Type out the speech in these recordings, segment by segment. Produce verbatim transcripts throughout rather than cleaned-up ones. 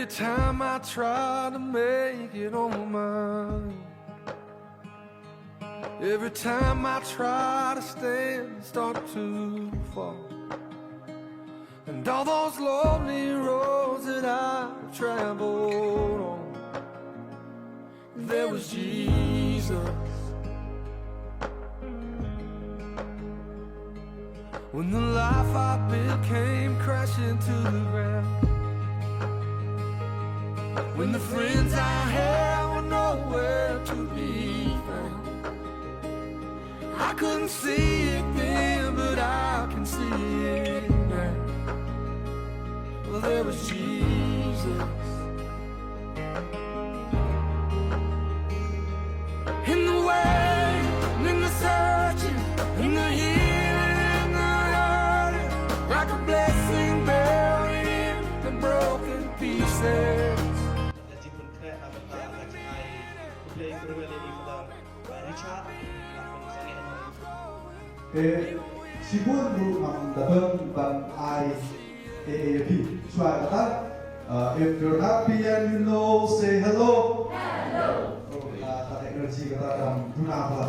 Time I try to make it on my own. Every time I try to stand, start to fall. And all those lonely roads that I've traveled on, there was Jesus. When the life I built came crashing to the ground, when the friends I had were nowhere to be found, I couldn't see it then, but I can see it now. Well, there was Jesus. In the waiting, in the searching, in the healing, in the hurting, like a blessing buried in the broken pieces. Ka jingpynkhreh ha ka bynta ka jingai U Blei, kyrwai lei ïa i Father Richard, ka pynsaneh. Eh, shibun ruh ngam da don ban ai eh, eh, phi. Shuwa kata, uh, if you're happy and you know, say hello. Hello. Uh, that energy kata kam duna pala.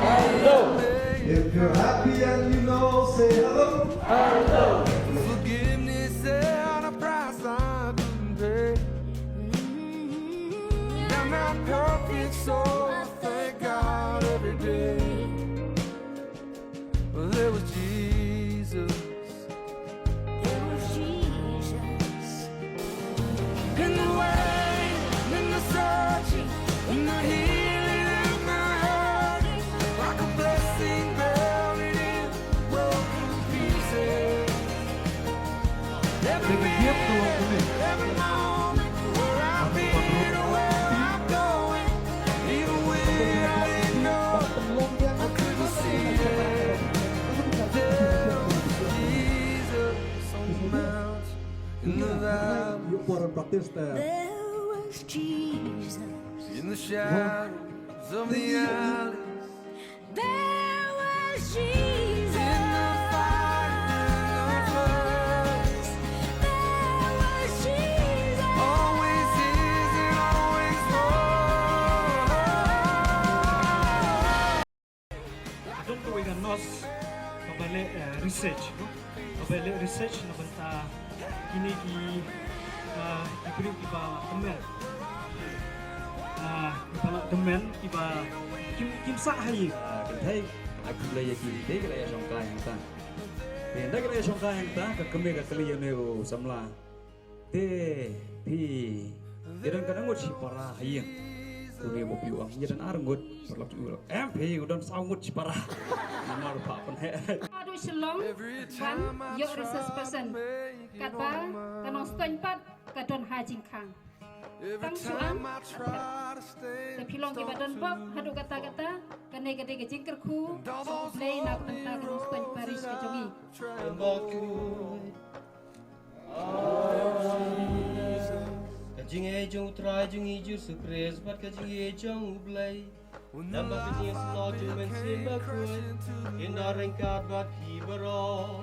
Hello. If you're happy and you know, say hello. Hello. Forgiveness and a price I couldn't pay. I'm not perfect, so I thank God every day. Well, there was Jesus. There was Jesus. In the way, in the searching, in the healing, in the hurting, like a blessing buried in broken pieces. Every minute, every moment, where I've been or where I'm going, even when I didn't know, I couldn't see it. There was Jesus on the mountain, in the valley. There was Jesus. In the shadows of the alleys. There was Jesus. In the fire, in the flames. There was Jesus. Always is and always was. Ka don kawei ka nurse kaba leh, eh, research, no? Kaba leh research na bynta kine ki, eh, ki briew kiba la tymmen. Ah, kiba la tymmen, kiba kim, kim sah ha ïing. Ah, kynthei, ai khublei ïa ki, te ki la ïashongkai hangta. Te ynda ki la ïashongkai hangta, ka kmie ka kylli ïa une u samla. Te phi, ïa don katno ngut shipara ha ïing? Une u phi u ong ïa don ar ngut. Paralok u ong, em phi, u don saw ngut shipara. Namar pha pynheh. Haduh Shillong ban ïoh resource person. Katba ka Nongstoiñ pat ka don ha jingkhang. Tang shu ong, te phi long kiba don bok haduh katta katta. Kane ka dei ka jingkyrkhu U Blei na ka bynta ka Nongstoiñ Parish ka jong ngi. Ka jingïeit jong U Trai jong ngi Jisu Khrist bad ka jingïeit jong U Blei, namar ka jingïasyllok jong U Mynsiem Bakhuid, kin da ryngkat bad phi baroh.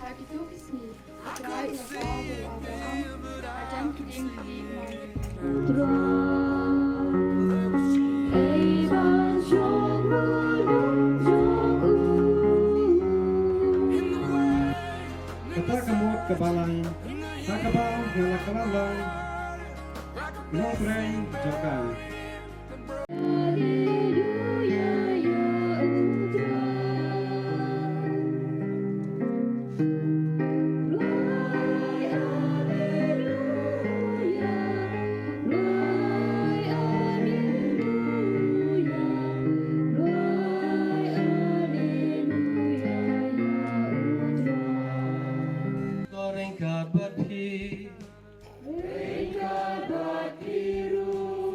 Ha kito ki sngi, kata ka mut ka balang, ha kaba nga la kylla long nongtrei jong ka.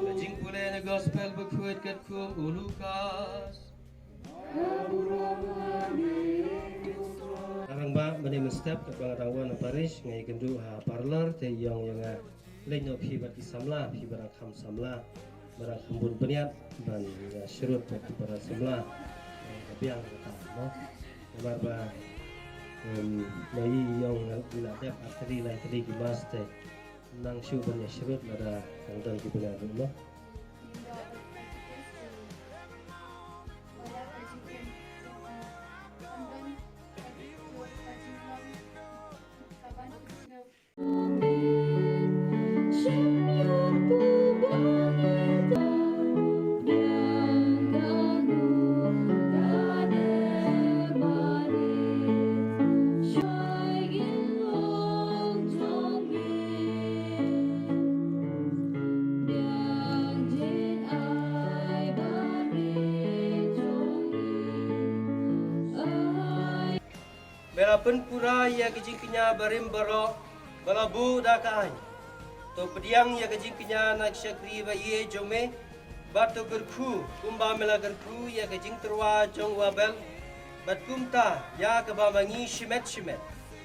Ka jingpule na gospel bakhuid katkum u Lukas. Nga rangbah mynne mynstep katba nga dang wan na parish, nga ïakynduh ha parlor, te i ong ïa nga, leit noh phi bad ki samla, phi ba dang kham samla, ba dang kham bun bniat, ban ïa shrut bad ki para samla. Ka biang kata mo. Namar ba Em, ma i ïong ngi la dep ar tylli lai tylli ki mass te. Nang shu ban ïa shrut lada dang don ki bynta ruh mo. Me la pynpura ïa ka jingkñia barim baroh ba la buh da ka aiñ. To pdiang ïa ka jingkñia na ka shakri ba ïeit jong me, bad to kyrkhu kumba me la kyrkhu ïa ka jingtyrwa jong u Abel, bad kumta ïa kaba ma ngi shimet shimet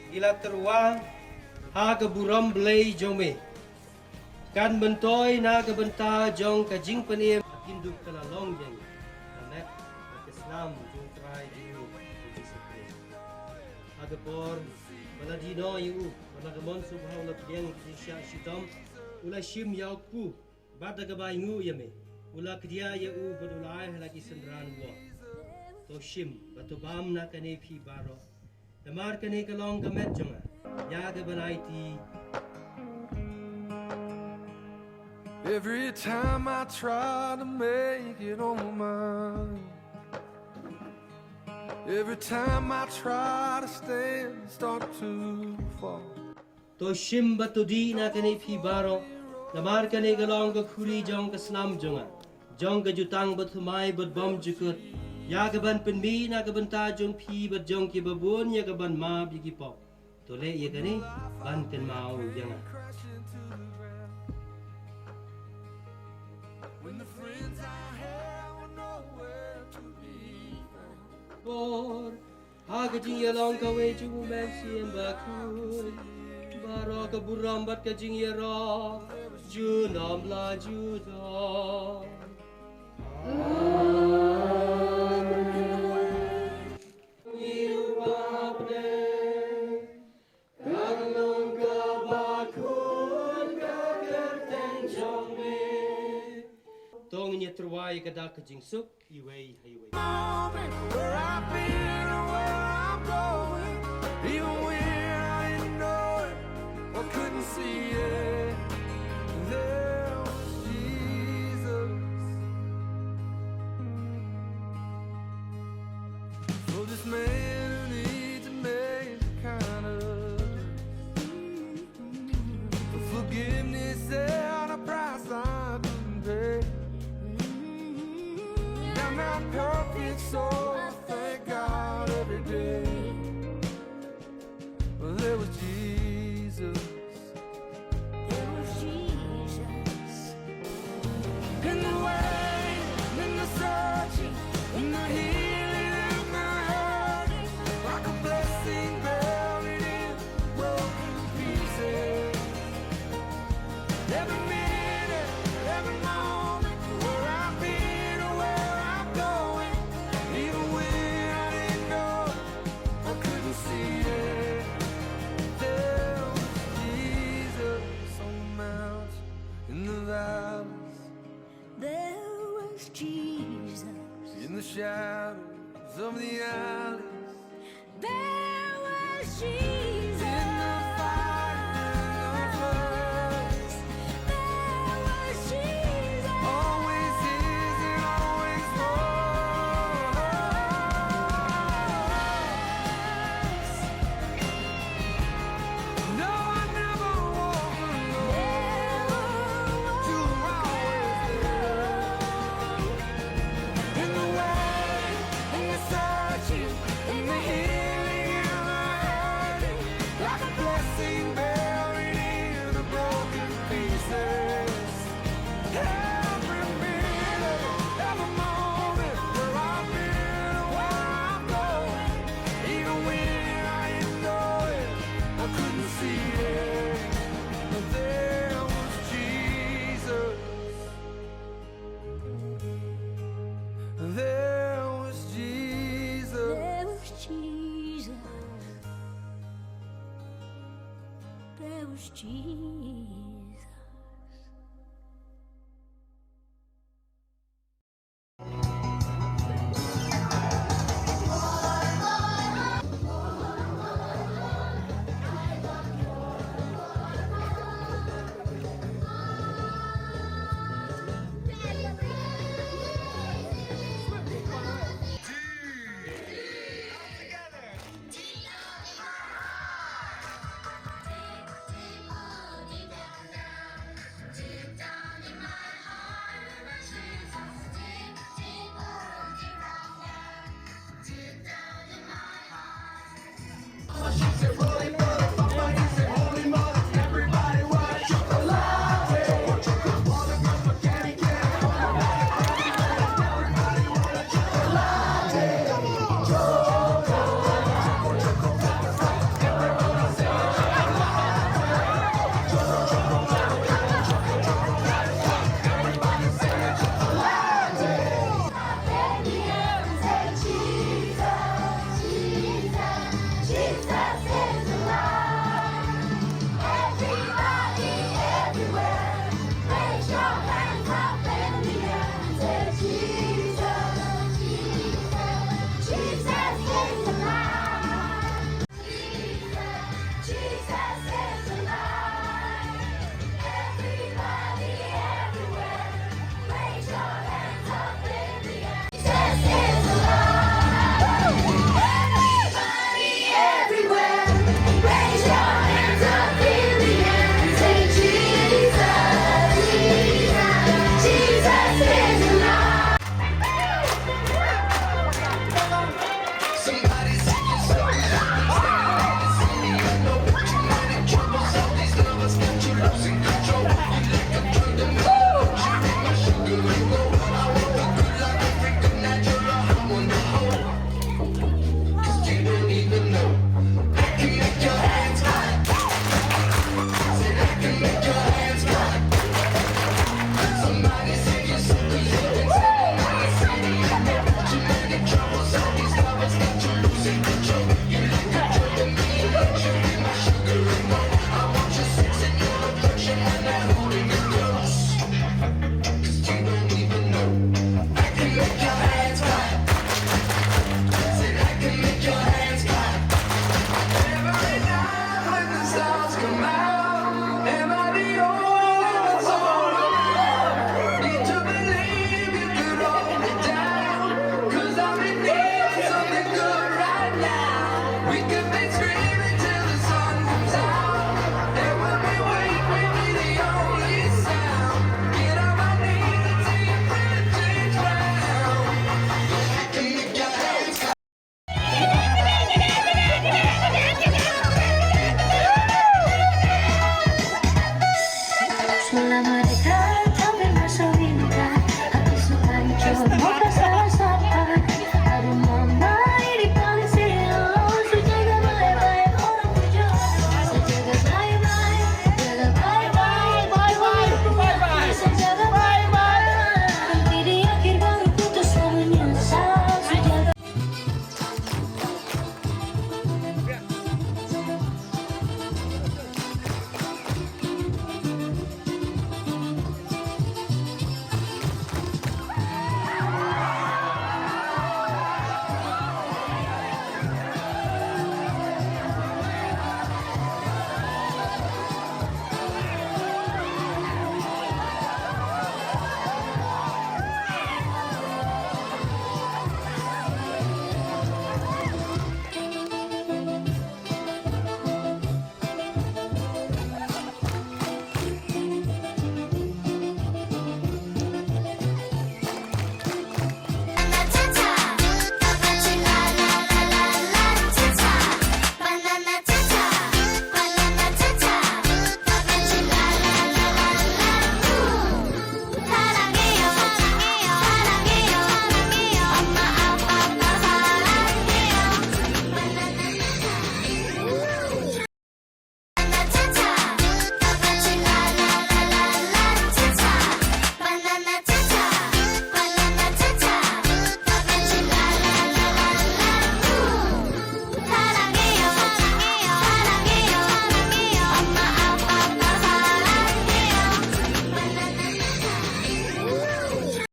ngi la tyrwa ha ka burom Blei jong me. Kan myntoi na ka bynta jong ka jingpynim, ka jingduk ka la long ïa ngi, ka met bad ka snam jong U Trai jong ngi U Jisu Khrist. Ha ka por ba la dih noh ïa u, bad la ka mon sngewbha u la pdiang ïa ka jingshah shitom, u la shim ïa u kpu, bad da kaba ainguh ïa me u la kdiah ïa u bad u la ai ha la ki synran u ong, to shim bad to bam na kane phi baroh. Namar kane ka long ka met jong nga ïa ka ban aiti. Every time I try to make it on my own, every time I try to stand, start to fall. To shim bad to dih na kane phi baroh, namar kane ka long ka khuri jong ka snam jong nga, jong ka jutang bathymmai bad bymjukut, ïa ka ban pynmih na ka bynta jong phi bad jong kiba bun ïa ka ban map ïa ki pop. To leh ïa kane ban kynmaw ïa nga. Bor ha ka jingïalong kawei jong U Mynsiem Bakhuid, baroh ka burom bad ka jingïaroh junom la ju don. Amen. Ngi u bapne, kan long kaba khun ka kyrteng jong me. To ngin ïa tyrwa ïa ka dak ka jingsuk. Iwei ha iwei. Moment where I've been or where I'm going, even when I didn't know it or couldn't see it, there was Jesus. For this man who needs a major kind of For forgiveness and a price I couldn't pay. And I'm not perfect, so I thank God every day. Well, there was Jesus. There was Jesus. In the waiting, in the searching, in the healing and the hurting, like a blessing buried in broken pieces. Every minute, every moment, where I've been or where I'm going, even when I didn't know, I couldn't see it. There was Jesus on the mountain, in the valleys. There was Jesus. In the shadows of the alleys. There was Jesus. In the fire, in the floods. There was Jesus. Always is and always was. No, I never walk alone. Never walk alone. You're always there. In the way, in the searching, Deus Jesus.